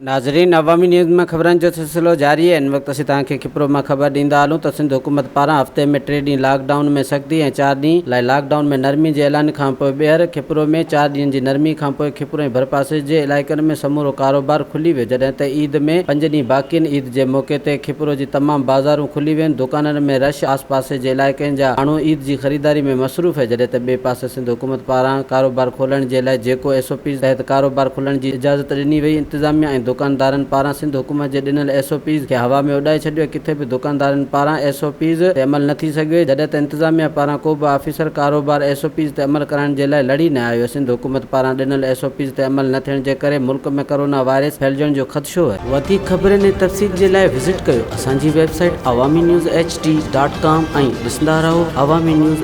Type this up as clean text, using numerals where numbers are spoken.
ناظرين عوامي نيوز ۾ خبرن جو سلسلو جاري آهي ان وقت اسين توهان کي کپرو مان خبر ڏيندا هلون ته سنڌ حڪومت پاران هفتي ۾ ٽي ڏينهن لاڪ ڊائون ۾ سختي ۽ چار ڏينهن لاء لاڪ ڊائون ۾ نرمي جي اعلان کانپوء ٻيهر کپرو ۾ چار ڏينهن جي نرمي کانپوء کپرو ۽ ڀرپاسي جي علائقن ۾ سمورو ڪاروبار کلي ويو جڏهن ته عيد ۾ پنج ڏينهن باقي آهن عيد جي موقعي تي کپرو جي تمام بازارون کلي ويون دڪانن ۾ رش آس پاسي جي علائقن جا ماڻهو عيد جي خريداري ۾ مصروف جڏهن ته ٻئي پاسي سنڌ حڪومت پاران ڪاروبار کولڻ جي لاء جيڪو ايس او پيز تحت ڪاروبار کلڻ جي اجازت ڏني وئي، انتظاميا ۽ دڪاندارن پاران سنڌ حڪومت جي ڏنل ايس او پيز کي هوا ۾ اڏائي ڇڏيو، ڪٿي به دڪاندارن پاران ايس او پيز تي عمل نه ٿي سگهيو، جڏهن ته انتظاميا پاران ڪو به آفيسر ڪاروبار ايس او پيز تي عمل ڪرائڻ جي لاء لڙي نه آيو، سنڌ حڪومت پاران ڏنل ايس او پيز تي عمل نه ٿيڻ جي ڪري ملڪ ۾ ڪرونا وائرس ڦهلجڻ جو خدشو. وڌيڪ خبرن ۽ تفصيل جي لاء وزٽ ڪيو اسان جي website Awami news H D dot com ۽ ڏسندا رهو عوامي نيوز.